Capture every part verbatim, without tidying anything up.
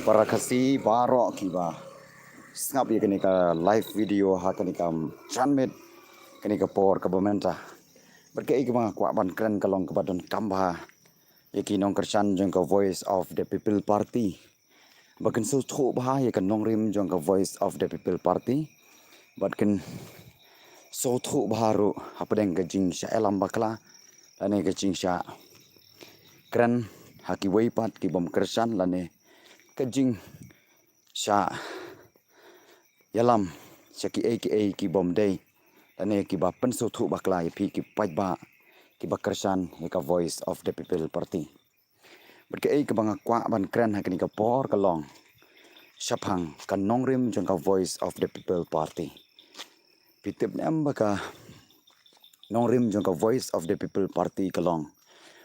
Para Khasi baroh kiba sngap ïa kane ka live video ha kane ka janmiet, kane ka por kaba mynta. Bad kaei kaba nga kwah ban kren ka long kaba donkam bha ïa ki nongkyrshan jong ka Voice of the People Party. Ba kin sngewthuh bha ïa ka nongrim jong ka Voice of the People Party. Bad kin sngewthuh bha ruh hapdeng ka jingshah ïalam bakla lane ka jingshah kren ha kiwei pat ki bym kyrshan lane ka jingshah ïalam sha kiei kiei ki bym dei lane kiba pynsngewthuh bakla ïa phi ki paidbah kiba kyrshan ïa ka Voice of the People Party. Bad kaei kaba nga kwah ban kren ha kane ka por ka long shaphang ka nongrim jong ka Voice of the People Party. Phi tip ne em ba ka nongrim jong ka Voice of the People Party ka long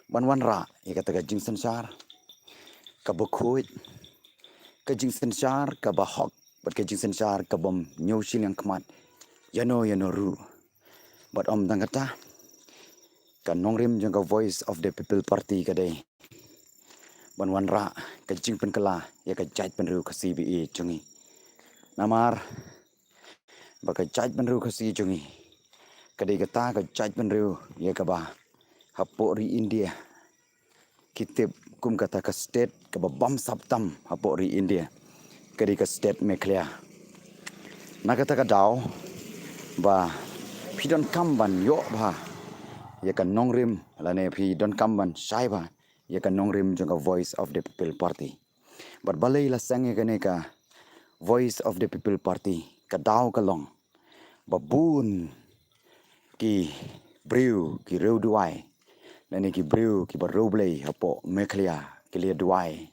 ban wanrah ïa kata ka jingsynshar kaba khuid, ka jingsynshar kaba hok bad ka jingsynshar kabym ñiew shiliang khmat ïano ïano ruh. Bad ym tang kata, ka nongrim jong ka Voice of the People Party ka dei ban wanrah ka jingpynkylla ïa ka jaitbynriew Khasi ba ïeit jong ngi. Namar ba ka jaitbynriew Khasi jong ngi ka dei kata ka jaitbynriew ïa kaba hapoh ri India ki tip kum kata ka state kaba bamsap tam hapoh ri India, ka dei ka state Meghalaya. Na kata ka daw ba phi donkam ban ïoh bha ïa ka nongrim lane phi donkam ban shai bha ïa ka nongrim jong ka Voice of the People Party. Bad balei la seng ïa kane ka Voice of the People Party? Ka daw ka long ba bun ki briew, ki riewduwai lane ki briew kiba riewblei hapoh Meghalaya ki la duwai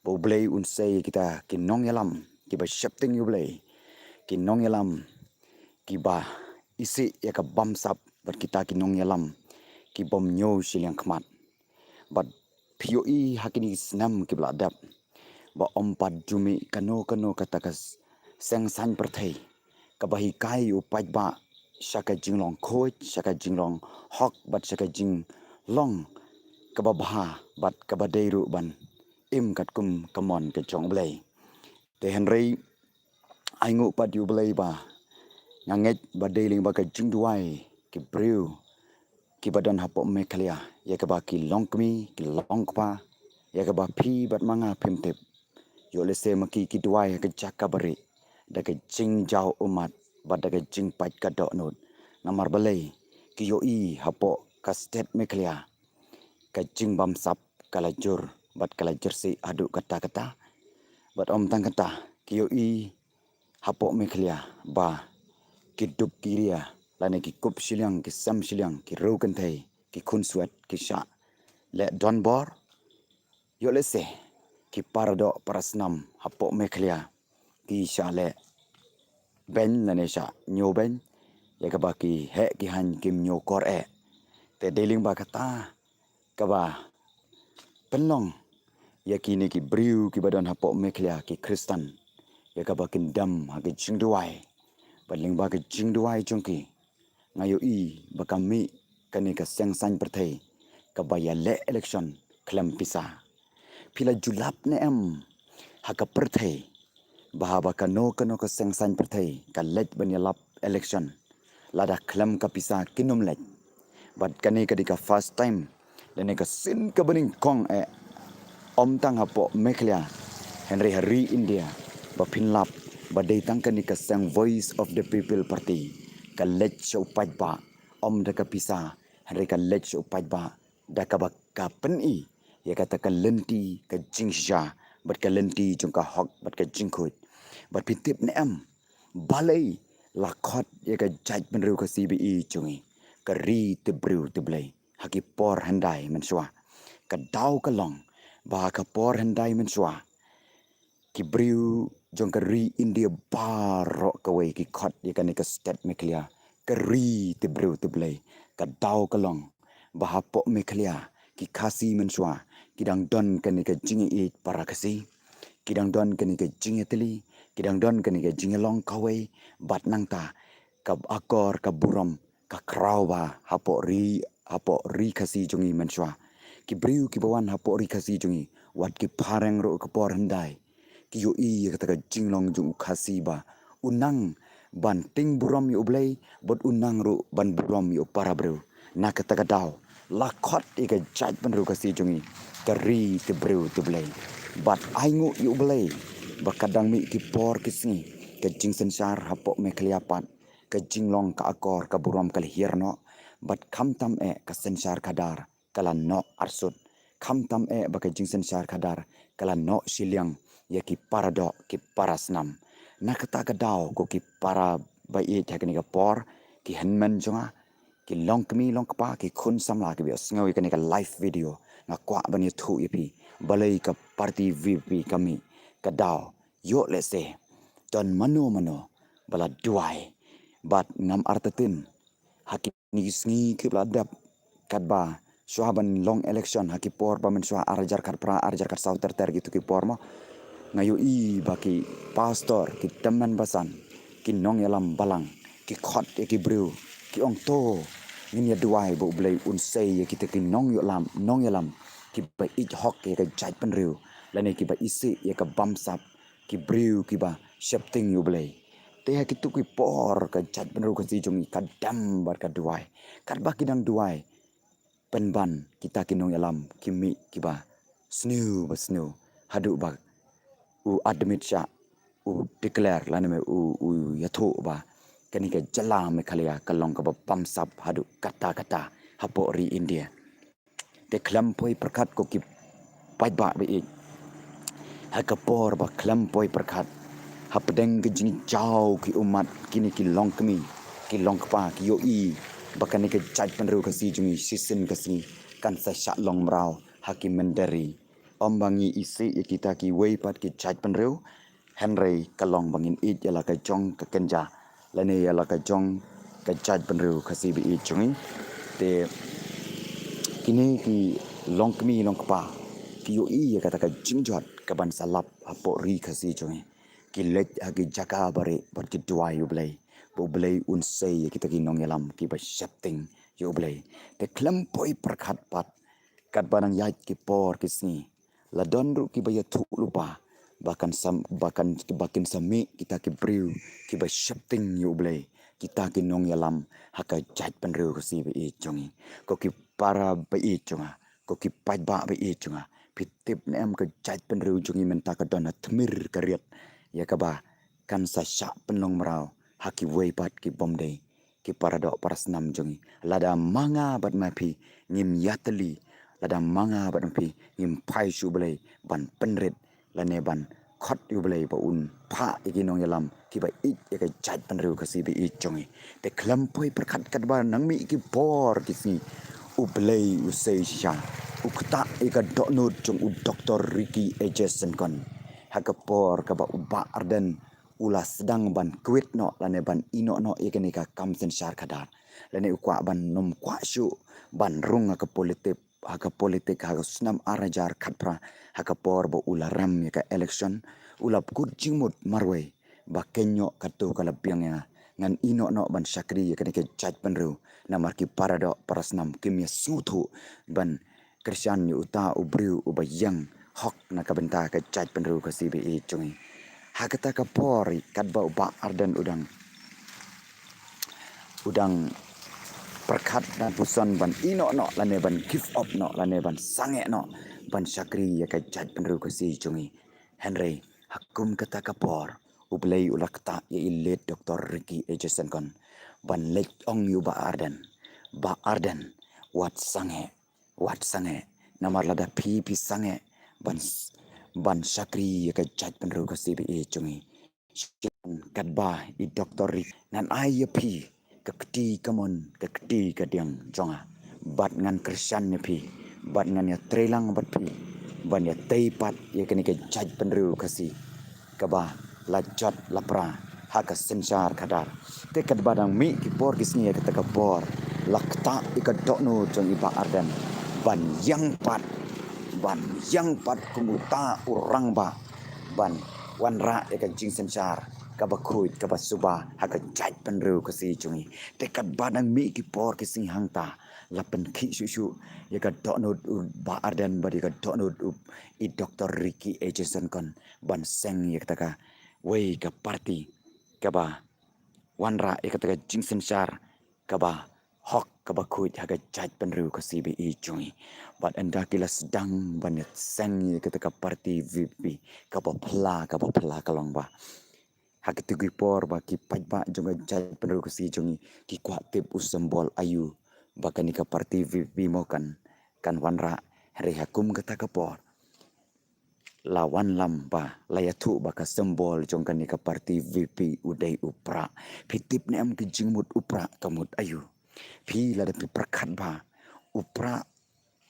ba U Blei un sei ïa kita ki nongïalam kiba sheptieng ïa U Blei, ki nongïalam kiba isih ïa ka bamsap bad kita ki nongïalam ki bym ñiew shiliang khmat. Bad phi ïohi ha kine ki snem kiba la dep ba ym pat ju mih kano kano kata ka s-, seng saiñ pyrthei kaba hikai u paidbah sha ka jinglong khuid, sha ka jinglong hok bad sha ka jinglong kaba bha bad kaba dei ruh ban im katkum ka mon ka jong U Blei. Te hynrei ai nguh pat ïa U Blei ba nga ngeit ba dei lyngba ka jingduwai ki briew kiba don hapoh Meghalaya ïa kaba ki longkmie ki longkpa, ïa kaba phi bad ma nga phim tip. Ïoh lehse ma ki ki duwai ha ka jaka barieh da ka jingjaw ummat bad da ka jingpait ka dohnud. Namar balei? Ki ïohi hapoh ka state Meghalaya ka jingbamsap ka la jur bad ka la jyrsieh haduh katta katta. Bad ym tang kata, ki ïohi hapoh Meghalaya ba ki dup ki ria lane ki kup shiliang, ki sem shiliang, ki riew kynthei, ki khunswet ki shah leh donbor. Ïoh lehse ki paradoh parasnam hapoh Meghalaya ki shah leh beiñ lane shah ñiew beiñ ïa kaba ki heh ki haiñ kim ñiew kor eh. Te dei lyngba kata kaba pynlong ïa kine ki briew kiba don hapoh Meghalaya ki Khristan ïa kaba kin dem ha ka jingduwai. Bad lyngba ka jingduwai jong ki nga ïohi ba ka mih kane ka seng saiñ pyrthei kaba ïaleh election khlem pisa. Phi la ju lap ne em ha ka pyrthei ba haba kano kano ka seng saiñ pyrthei ka leit ban ïalap election, lada khlem ka pisa kin ym leit? Bad kane ka dei ka first time lane ka sien kaba nyngkong eh, ym tang hapoh Meghalaya hynrei ha ri India ba phin lap ba dei tang kane ka seng Voice of the People Party ka leit sha u paidbah ym da ka pisa, hynrei ka leit sha u paidbah da kaba ka pyni ïa kata ka lynti ka jingshisha bad ka lynti jong ka hok bad ka jingkhuid. Bad phi tip ne em balei la khot ïa ka jaitbynriew Khasi ba ïeit jong ngi ka ri tip briew tip Blei ha ki por hyndai mynshuwa? Ka daw ka long ba ha ka por hyndai mynshuwa ki briew jong ka ri India baroh kawei ki khot ïa kane ka state Meghalaya ka ri tip briew tip Blei. Ka daw ka long ba hapoh Meghalaya ki Khasi mynshuwa ki dang don kane ka jingïeit para Khasi, ki dang don kane ka jingïatylli, ki dang don kane ka jingïalong kawei bad nangta ka akor ka burom ka khraw bha hapoh ri, hapoh ri Khasi jong ngi mynshuwa. Ki briew kiba wan hapoh ri Khasi jong ngi wat ki phareng ruh ka por hyndai ki ïohi ïa kata ka jinglong jong u Khasi ba u nang ban tieng burom ïa U Blei, bad u nang ruh ban burom ïa u para briew. Na kata ka daw, la khot ïa ka jaitbynriew Khasi jong ngi ka ri te briew te Blei. Bad ai nguh ïa U Blei ba ka dang mih ki por ki sngi ka jingsynshar hapoh Meghalaya pat, ka jinglong ka akor ka burom ka la hiar noh, bad khamtam eh ka synshar khadar ka la noh arsut. Khamtam eh ba ka jingsynshar khadar ka la noh shiliang ïa ki para doh ki para snam. Na kata ka daw, ko ki para ba ïeit, ha kane ka por, ki hynmen jong nga, ki longkmie longkpa, ki khun samla kiba ïohsngew ïa kane ka live video, nga kwah ban ïathuh ïa phi, balei ka party V P P ka mih, ka daw, ïoh lehse don mano mano ba la duwai. Bad ngam artatien, ha kine ki sngi kiba la dep, katba shuwa ban long election, ha ki por ba mynshuwa ar hajar khatphra, ar hajar khatsaw ter ter, kito ki por mo, nga ïohi ba ki pastor, ki tymmen basan, ki nongïalam balang, ki khot ïa ki briew, ki ong to, ngin ïa duwai ba U Blei un sei ïa kita ki nongïalam, nongïalam kiba ïeit hok ïa ka jaitbynriew, lane kiba isih ïa ka bamsap, ki briew kiba sheptieng ïa U Blei. Te ha kito ki por ka jaitbynriew Khasi jong ngi ka dem bad ka duwai. Katba ki dang duwai, pynban kita ki nongïalam ki mih kiba sniew ba sniew, haduh ba u admit shah, u declare, lane u, u ïathuh ba kane ka jylla Meghalaya ka long kaba bamsap haduh katta katta hapoh ri India. Te khlem poi pyrkhat, ko ki paidbah ba ïeit, ha ka por ba khlem poi pyrkhat, hapdeng ka jingjaw ki ummat kine ki longkmie, ki longkpa, ki ïohi ba kane ka jaitbynriew Khasi jong ngi shisien ka sngi kan sa shah long mraw ha ki mynder ri. Ym ba ngi isih ïa kita kiwei pat ki jaitbynriew, hynrei ka long ba ngin ïeit ïa la ka jong ka kynja, lane ïa la ka jong ka jaitbynriew Khasi ba ïeit jong ngi. Te kine ki longkmie longkpa ki ïohi ïa kata ka jingjot kaban sa lap hapoh ri Khasi jong ngi. Ki leit ha ki jaka barit bad ki duwai ïa U Blei, ba U Blei un sei ïa kita ki nongïalam kiba sheptieng ïa U Blei. Te khlem poi pyrkhat pat, katba nang ïaid ki por ki sngi, la don ruh kiba ïathuh lypa ba kan sam, ba kan, ba kin sa mih kita ki briew kiba sheptieng ïa U Blei, kita ki nongïalam ha ka jaitbynriew Khasi ba ïeit jong ngi. Ko ki para ba ïeit jong nga, ko ki paidbah ba ïeit jong nga, phi tip ne em, ka jaitbynriew jong ngi mynta ka don ha tmier ka riat ïa kaba kan sa shah pynlong mraw ha kiwei pat ki bym dei ki para doh para snam jong ngi. Lada ma nga bad ma phi ngim ïatylli, lada ma nga bad ma phi ngim phai sha U Blei ban pynrit, lane ban khot ïa U Blei ba un phah ïa ki nongïalam kiba ïeit ïa ka jaitbynriew Khasi ba ïeit jong ngi. Te khlem poi pyrkhat, katba nang mih ki por ki sngi, U Blei u sei shisha, u ktah ïa ka dohnud jong u Doktor Ricky A J Syngkon. Ha ka por kaba u Bah Ardent u la sdang ban quit noh, lane ban ïehnoh noh ïa kane ka kam synshar khadar, lane u kwah ban nym kwah shuh ban rung ha ka politik, ha ka politik ha ka snem ar hajar khatphra, ha ka por ba u la rem ïa ka election, u la pynkut jingmut marwei ba kynnoh kato ka la biang ïa nga, ngan ïehnoh noh ban shakri ïa kane ka jaitbynriew, namar ki para doh para snam kim ïa sngewthuh ban kyrshan ïa uta u briew uba ïeng hok na ka bynta ka jaitbynriew Khasi ba ïeit jong ngi. Ha kata ka por, katba u Bah Ardent u dang, u dang pyrkhat, dang puson ban ïehnoh noh, lane ban give up noh, lane ban sangeh noh ban shakri ïa ka jaitbynriew Khasi jong ngi. Hynrei ha kum kata ka por, U Blei u la ktah ïa i late Doktor Ricky A J Syngkon ban leit ong ïa u Bah Ardent, Bah Ardent, wat sangeh, wat sangeh, namar lada phi phi sangeh ban s-, ban shakri ïa ka jaitbynriew Khasi ba ïeit jong ngi, katba i Doktor Ricky, ngan ai ïa phi ka kti kamon, ka kti kadiang jong nga, bad ngan kyrshan ïa phi, bad ngan ïatreilang bad phi ban ïatei pat ïa kane ka jaitbynriew Khasi kaba la jot la pra ha ka synshar khadar. Te katba dang mih ki por ki sngi, ha kata ka por la ktah ïa ka dohnud jong i Bah Ardent ban ïeng pat, ban ïeng pat kum uta u rangbah ban wanrah ïa ka jingsynshar kaba khuid kaba suba ha ka jaitbynriew Khasi jong ngi. Te katba dang mih ki por ki sngi hangta, la pynkhih shuh shuh ïa ka dohnud u Bah Ardent bad ïa ka dohnud u i Doktor Ricky A J Syngkon ban seng ïa kata kawei ka parti kaba wanrah ïa kata ka jingsynshar kaba hok kaba khuid ha ka jaitbynriew Khasi ba ïeit jong ngi. Bad ynda ki la sdang ban ïa seng ïa kata ka parti V P P kaba phylla kaba phylla ka long ba ha kito ki por ba ki paidbah jong ka jaitbynriew Khasi jong ngi ki kwah tip u symbol aïu ba kane ka parti V P P mo kan, kan wanrah. Hynrei ha kum kata ka por la wanlam ba la ïathuh ba ka symbol jong kane ka parti V P P u dei u prah. Phi tip ne em ki jingmut u prah ka mut aïu? Phi lada phi pyrkhat ba u prah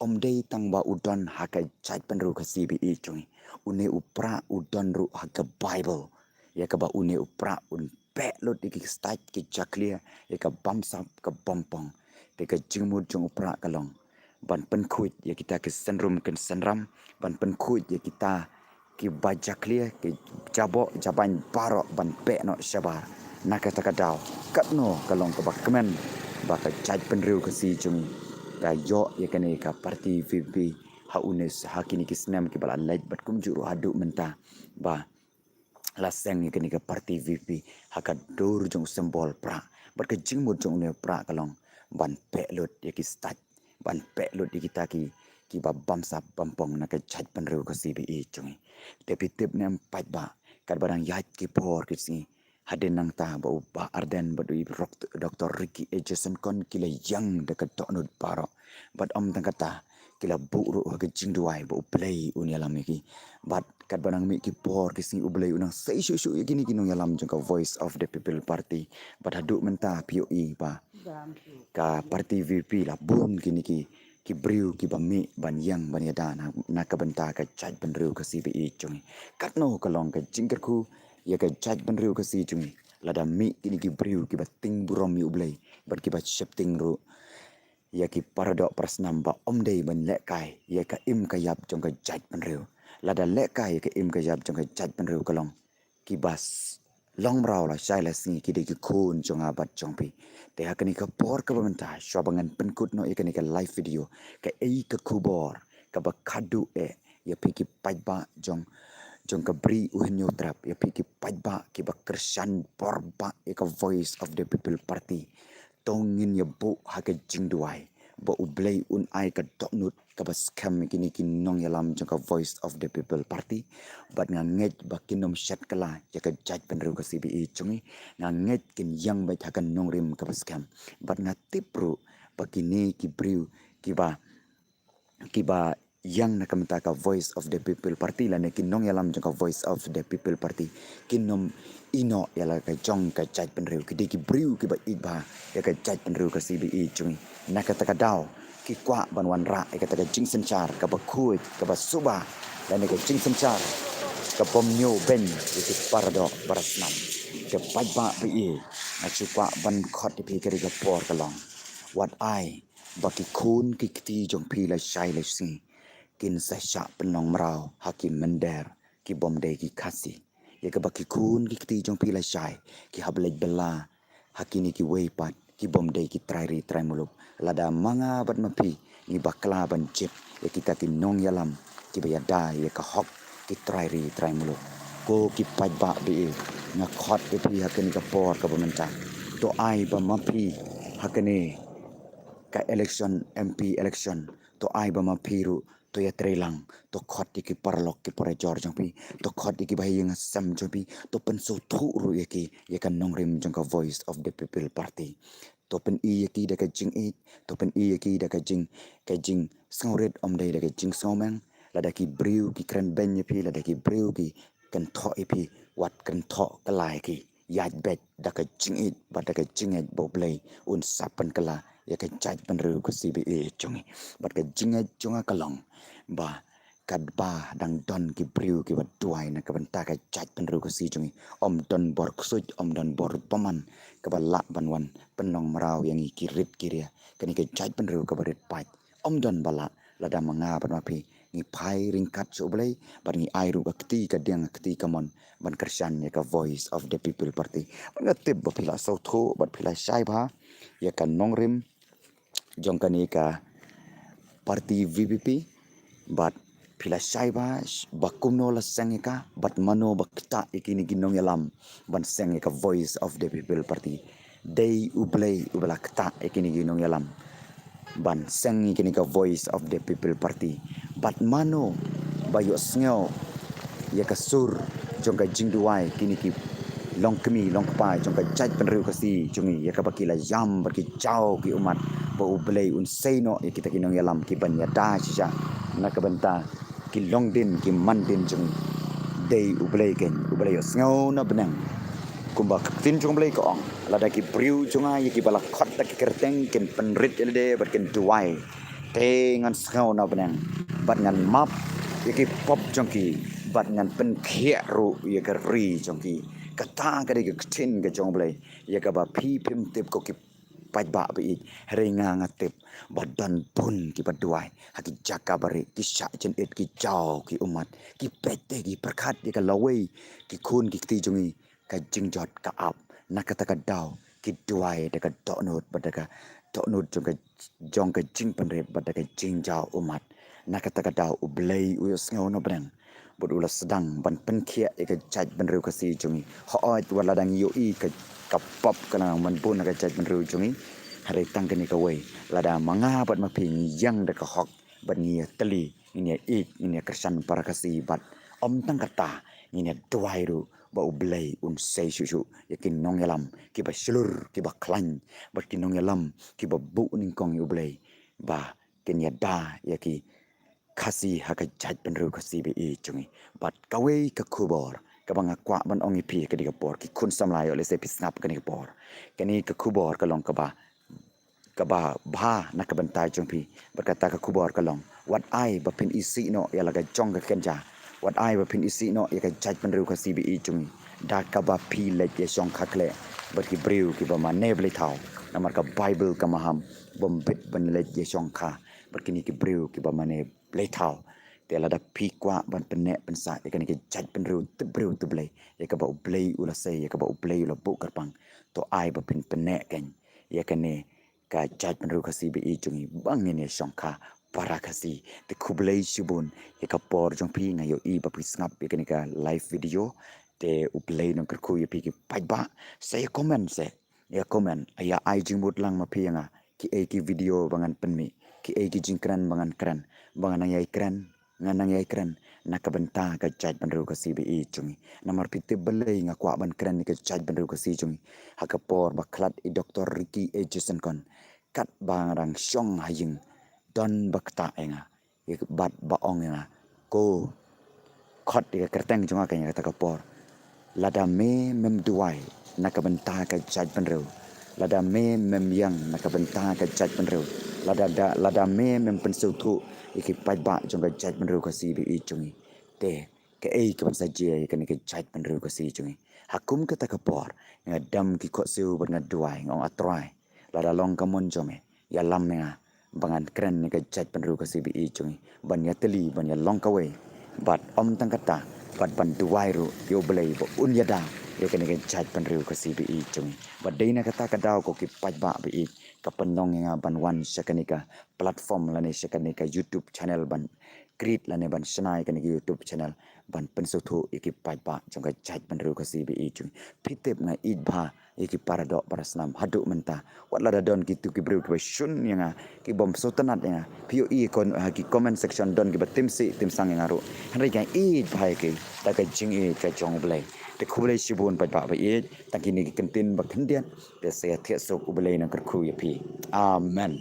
ym dei tang ba u don ha ka jaitbynriew Khasi ba ïeit jong ngi. Une u prah u don ruh ha ka Baibl. Ïa kaba une u prah un peh lut ïa ki stad ki jakhlia, ïa ka bamsap ka bampong. Te ka jingmut jong u prah ka long ban pynkhuid ïa kita ki synrum ki synram, ban pynkhuid ïa kita kiba jakhlia, ki jaboh jabain baroh ban peh noh shabar. Na kata ka daw katno ka long kaba kmen ba ka jaitbynriew Khasi jong ngi ka ïoh ïa kane ka parti V P P ha une ha kine ki snem kiba la leit bad kumjuh ruh haduh mynta ba la seng ïa kane ka parti V P P ha ka dur jong u symbol prah. Bad ka jingmut jong une u prah ka long ban peh lut ïa ki stad, ban peh lut ïa kita ki kiba bamsap bampong na ka jaitbynriew Khasi ba ïeit jong ngi. Te phi tip ne em paidbah, katba dang ïaid ki por ki sngi, hadien nangta ba u Bah Ardent bad u Rok-, Doktor Ricky A J Syngkon ki la ïeng da ka dohnud baroh. Bad ym tang kata, ki la buh ruh ha ka jingduwai ba U Blei un ïalam ïa ki. Bad katba nang mih ki por ki sngi U Blei u nang sei shuh shuh ïa kine ki nongïalam jong ka Voice of the People Party. Bad haduh mynta phi ïohi ba ka parti V P P la bun kine ki, ki briew kiba mih ban ïeng ban ïada na, na ka bynta ka jaitbynriew Khasi ba ïeit jong ngi. Katno ka long ka jingkyrkhu ïa ka jaitbynriew Khasi jong ngi lada mih kine ki briew kiba tieng burom ïa U Blei bad kiba sheptieng ruh ïa ki paradoh parasnam ba ym dei ban lehkai ïa ka im ka ïap jong ka jaitbynriew. Lada lehkai ïa ka im ka ïap jong ka jaitbynriew ka long kiba s-, long mraw lashai lasngi ki dei ki khun jong nga bad jong phi. Te ha kane ka por kaba mynta shuwa ba ngan pynkut noh ïa kane ka live video, kaei ka khubor kaba khadduh eh ïa phi ki paidbah jong, jong ka Bri U Hynñiewtrep, ïa phi ki paidbah kiba kyrshan bor bha ïa ka Voice of the People Party. To ngin ïa buh ha ka jingduwai ba U Blei un ai ka dohnud kaba skhem ïa kine ki nongïalam jong ka Voice of the People Party. Bad nga ngeit ba kin ym shet kylla ïa ka jaitbynriew Khasi ba ïeit jong ngi. Nga ngeit kin ïeng beit ha ka nongrim kaba skhem. Bad nga tip ruh ba kine ki briew kiba, kiba ïeng na ka bynta ka Voice of the People Party lane ki nongïalam jong ka Voice of the People Party kin ym ïehnoh ïa la ka jong ka jaitbynriew. Ki dei ki briew kiba ïeit bha ïa ka jaitbynriew Khasi ba ïeit jong ngi. Na kata ka daw ki kwah ban wanrah ïa kata ka jingsynshar kaba khuid kaba suba lane ka jingsynshar kaba ym ñiewbeiñ ïa ki paradoh parasnam. Te paidbah ba ïeit, nga shu kwah ban khot ïa phi ha kane ka por ka long, wat ai ba ki khun ki kti jong phi lashai lasngi kin sa shah pynlong mraw ha ki mynder ki bym dei ki Khasi. Ïa kaba ki khun ki kti jong phi lashai ki hap leit bylla ha kine kiwei pat ki bym dei ki trai ri trai muluk. Lada ma nga bad ma phi ngi bakla ban jied ïa kita ki nongïalam kiba ïada ïa ka hok ki trai ri trai muluk. Ko ki paidbah ba ïeit, nga khot ïa phi ha kane ka por kaba mynta, to ai ba ma phi ha kane ka election, M P election, to ai ba ma phi ruh to ïatreilang, to khot ïa ki paralok ki parajor jong phi, to khot ïa ki bahaïing hasem jong phi, to pynsngewthuh ruh ïa ki ïa ka nongrim jong ka Voice of the People Party. To pyni ïa ki da ka jingïeit, to pyni ïa ki da ka jing, ka jingsngewrit, ym dei da ka jingsngewmeng. Lada ki briew ki kren beiñ ïa phi, lada ki briew ki kynthoh ïa phi, wat kynthoh kylla ïa ki. Ïaid beit da ka jingïeit bad da ka jingngeit ba U Blei un sa pynkylla ïa ka jaitbynriew Khasi ba ïeit jong ngi. Bad ka jingngeit jong nga ka long ba katba dang don ki briew kiba duwai na ka bynta ka jaitbynriew Khasi jong ngi, ym don bor ksuid, ym don bor bymman kaba lah ban wan pynlong mraw ïa ngi ki rit ki ria. Kane ka jaitbynriew kaba rit paid ym don ba lah lada ma nga bad ma phi ngi phai ryngkat sha U Blei, bad ngi ai ruh ka kti ka diang, ka kti ka mon, ban kyrshan ïa ka Voice of the People Party. Bad nga tip ba phi la sngewthuh, bad phi la shai bha ïa ka nongrim jong kane ka party V P P, bad phi la shai bha ba kumno la seng ïa ka, bad mano ba ktah ïa kine ki nongïalam ban seng ïa ka Voice of the People Party. Dei U Blei uba la ktah ïa kine ki nongïalam ban seng ïa kine ka Voice of the People Party. Bad mano ba ïohsngew ïa ka sur jong ka jingduwai kine ki longkmie longkpa jong ka jaitbynriew Khasi jong ngi, ïa kaba ki la ïam bad ki jaw ki ummat, ba U Blei un sei noh ïa kita ki nongïalam ki ban ïada shisha na ka bynta ki longdien ki mandien jong ngi. Dei U Blei keiñ uba la ïohsngew na bneng. Kumba ka ktien jong U Blei ka ong, lada ki briew jong nga ïa kiba la khot da ki kyrteng kin pynrit ïalade bad kin duwai, te ngan sngew na bneng, bad ngan map ïa ki pop jong ki, bad ngan pynkhiah ruh ïa ka ri jong ki. Kata ka dei ka ktien ka jong U Blei, ïa kaba phi phim tip ko ki paidbah ba ïeit, hynrei nga nga tip ba don bun kiba duwai ha ki jaka barieh, ki shah jingit, ki jaw ki ummat, ki peit te ki pyrkhat ïa ka lawei ki khun ki kti jong ngi ka jingjot ka ap. Na kata ka daw ki duwai da ka dohnud bad da ka dohnud jong ka, jong ka jingpynrit bad da ka jingjaw ummat. Na kata ka daw U Blei u ïohsngew na bneng bad u la sdang ban pynkhiah ïa ka jaitbynriew Khasi jong ngi. Hooid, wat la dang ïohi ka, ka pop ka la nang man bun ha ka jaitbynriew jong ngi, hynrei tang kane kawei, lada ma nga bad ma phi ngi ïeng da ka hok bad ngi ïatylli, ngin ïa ïeit, ngin ïa kyrshan para Khasi, bad ym tang kata, ngin ïa duwai ruh ba U Blei un sei shuh shuh ïa ki nongïalam kiba shlur, kiba khlaiñ, bad ki nongïalam kiba buh nyngkong ïa U Blei, ba kin ïada ïa ki Khasi ha ka jaitbynriew Khasi ba ïeit jong ngi. Bad kawei ka khubor kaba nga kwah ban ong ïa phi ha kane ka por, ki khun samla, ïoh lehse phi sngap ha kane ka por. Kane ka khubor ka long kaba, kaba bha na ka bynta jong phi. Bad kata ka khubor ka long, wat ai ba phin isih noh ïa la ka jong ka kynja, wat ai ba phin isih noh ïa ka jaitbynriew Khasi ba ïeit jong ngi da kaba phi leit ïashongkha khleh bad ki briew kiba mane blei thaw. Namar ka Baibl ka maham bym bit ban leit ïashongkha bad kine ki briew kiba mane blei thaw. Te lada phi kwah ban pynneh pynsah ïa kane ka jaitbynriew, tip briew tip Blei, ïa kaba U Blei u la sei, ïa kaba U Blei u la buh kyrpang, to ai ba phin pynneh keiñ ïa kane ka jaitbynriew Khasi ba ïeit jong ngi ba ngin ïashongkha para Khasi. Te khublei shibun ïa ka por jong phi, nga ïohi ba phi sngap ïa kane ka live video. Te U Blei un kyrkhu ïa phi ki paidbah. Sa ïa comment se, ïa comment, ïa ai jingmut lang ma phi ïa nga, kiei ki video ba ngan pynmih, kiei ki jingkren ba ngan kren, ba ngan nang ïai kren, ngan nang ïai kren na ka bynta ka jaitbynriew Khasi ba ïeit jong ngi. Namar phi tip balei nga kwah ban kren ïa ka jaitbynriew Khasi jong ngi ha ka por ba khlad i Doktor Ricky A. Jason Khan, katba nga dang shong ha ïing, don ba ktah ïa nga, ïa, bad ba ong ïa nga, ko khot ïa ka kyrteng jong nga keiñ ha kata ka por. Lada me mem duwai na ka bynta ka jaitbynriew, lada me mem ïeng na ka bynta ka jaitbynriew, lada da, lada me mem pynsngewthuh ïa ki paidbah jong ka jaitbynriew Khasi ba ïeit jong ngi, te kaei kaban sa jia ïa kane ka jaitbynriew Khasi jong ngi? Ha kum kata ka por nga dam ki khohsiew bad nga duwai, nga ong, A Trai, lada long ka mon jong me, ïalam ïa nga ba ngan kren ïa ka jaitbynriew Khasi ba ïeit jong ngi, ban ïatylli, ban ïalong kawei, bad ym tang kata, bad ban duwai ruh ïa U Blei ba un ïada ïa kane ka jaitbynriew Khasi ba ïeit jong ngi. Bad dei na kata ka daw ko ki paidbah ba ïeit, ka pynlong ïa nga ban wan sha kane ka platform lane sha kane ka YouTube channel, ban create lane ban shna ïa kane ka YouTube channel, ban pynsngewthuh ïa ki paidbah jong ka jaitbynriew Khasi ba ïeit jong ngi. Phi tip nga ïeit bha ïa ki para doh para snam haduh mynta. Wat lada don kito ki briew kiba shun ïa nga, ki bym sngewtynnat ïa nga, phi ïohi ha ki comment section don kiba tim sih tim sang ïa nga ruh, hynrei nga ïeit bha ïa ki da ka jingïeit ka jong U Blei. Te khublei shibun paidbah ba ïeit, tang kine ki kyntien ba khyndiat, te sa ïathiah suk, U Blei un kyrkhu ïa phi. Amen.